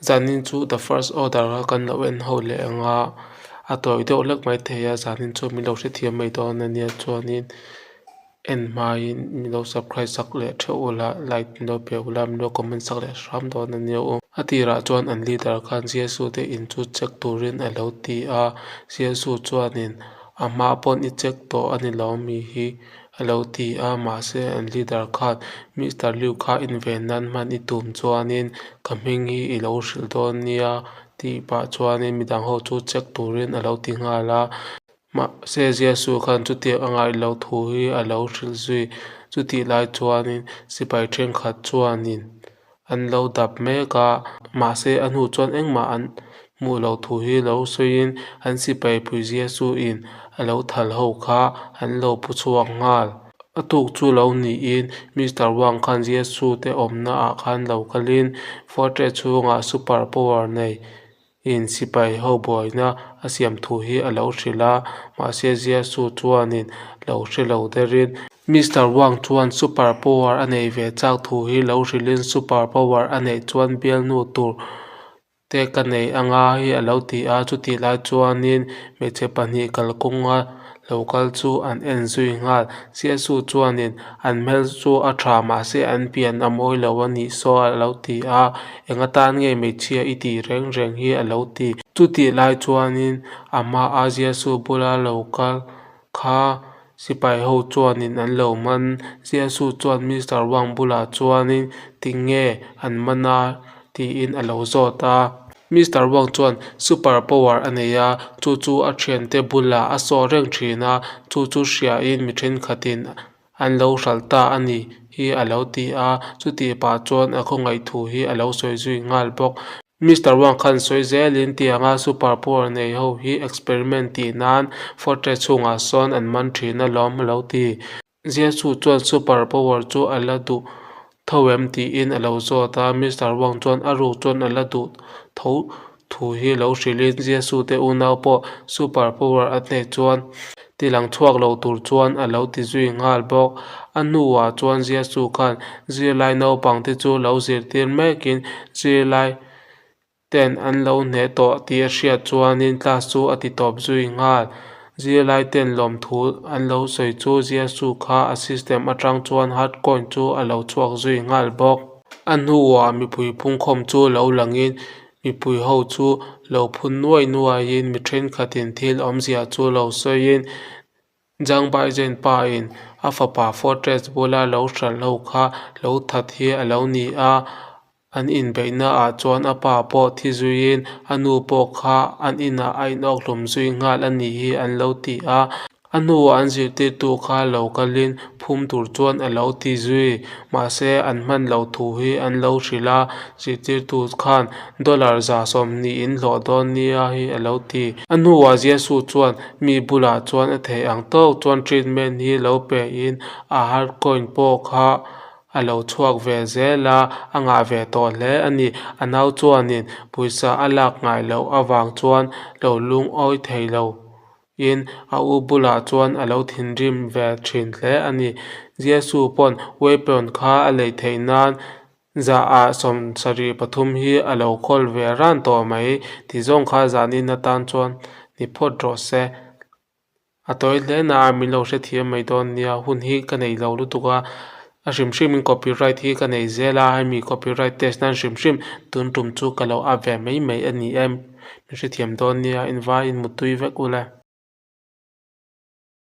Zanin chu the first order a kan lo en ho leh ang a a tawi deuh hlek maithei a zanin chu min lo hrethiam mai dawn ania chuanin en hmain min lo subscribe sak leh theuh ula like min lo pe ula min lo comment sak leh hram dawn ania aw. A tirah chuan an leader khan Jesu te in chu check turin a lo ti a Jesu chuanin a hma pawn i check tawh a ni lo mi hi a lo ti a mahse an leader khan Mister Liu kha inven nan hman i tum chuanin ka hming hi i lo hrilh dawn nia tih pah chuanin midang ho chu check turin a lo ti nghal a mahse Jesu khan chutiang a ngaih loh thu hi a lo hrilh zui chutih lai chuanin sipai thenkhat chuanin an lo dap mek a mahse a hnu chuan engmah an hmuh loh thu hi lo sawiin an sipai pui Jesu in a lo thal ho kha an lo pu chhuak nghal. A tuk chu lo niin Mister Wang khan Jesu te awmna ah khan lo kalin fortress chhungah super power nei in sipai ho buaina a siam thu hi a lo hrilh a mahse Jesu chuanin lo hre lo derin Mister Wang chuan super power a nei ve chak thu hi lo hrilhin super power a neih chuan bialnu tur te ka nei anga hi a lo ti a chutih lai chuanin hmeichhe pahnih kalkawnga lo kal chu an en zui nghal Jesu chuanin an hmel chu a tha mahse an pian a mawi lo a nih saw a lo ti a eng atan nge hmeichhia i tih reng reng hi a lo ti. Chutih lai chuanin a hmaa Jesu bula lo kal kha sipai ho chuanin an lo man. Jesu chuan Mister Wang bulah chuanin tinge an man a tiin a lo zawt a. Mister Wang chuan super power a nei a, chu chu a thiante bulah a saw reng thin a, chu chu hriain mi thenkhatin an lo hralh ta a ni hi a lo ti a, chutih pah chuan a khawngaih thu hi a lo sawi zui nghal bawk. Mister Wang khan sawi zelin tianga super power nei ho hi experiment tih nan fortress chhungah sawn an man thin alawm a lo ti. Jesu chuan super power chu a la duh tho em tiin a lo zawt a, Mister Wang chuan a ruk chuan a la duh tho thu hi lo hrilhin Jesu te unau pawh super power a hnek chuan tilang chhuak lo tur chuan a lo ti zui nghal bawk. A hnuah chuan Jesu khan zirlai naupang te chu lo zirtir mekin zirlai ten an lo hneh tawh tih a hriat chuanin class chu a ti tawp zui nghal. Zirlai ten lawmthu an lo sawi chu Jesu kha a system atang chuan hard coin chu a lo chhuak zui nghal bawk. A hnuah mipui phungkhawm chu lo langin mipui ho chu lo phun nuai nuaiin mi thenkhatin thil awmzia chu lo sawiin Zhang Baijen pa in a fapa fortress bula lo hralh ho kha lo that hi a lo ni a, an inbeihna ah chuan a pa pawh thi zuiin a nu pawh kha an inah a inawk hlum zui nghal a nih hi an lo ti a. A hnuah an zirtirtu kha lo kalin phum tur chuan a lo ti zui. Mahse an hman loh thu hi an lo hrilh a, zirtirtu khan dollar 120 in hlawh dawn nia hi a lo ti. A hnuah Jesu chuan mi bulah chuan a theih ang tawk chuan treatment hi lo pein a hard coin pawh kha a lo chhuak ve zel a, a ngah ve tawh hle a ni. A nau chuanin pawisa a lak ngai loh avang chuan lo lungawi thei lo in a u bulah chuan a lo thinrim ve thin hle a ni. Jesu pawn weapon kha a lei theih nan 73% hi a lo khawl ve ran tawh mai tih zawng kha zanin atan chuan ni phawt rawh se. A tawi hle na a min lo hrethiam mai dawn nia hun hi ka nei lo lutuk a a hrim hrimin copyright hi ka nei zel a hemi copyright test nan hrim hrim tun tum chu ka lo up ve mai mai a ni em min hrethiam dawn nia invaiin muttui vek ule.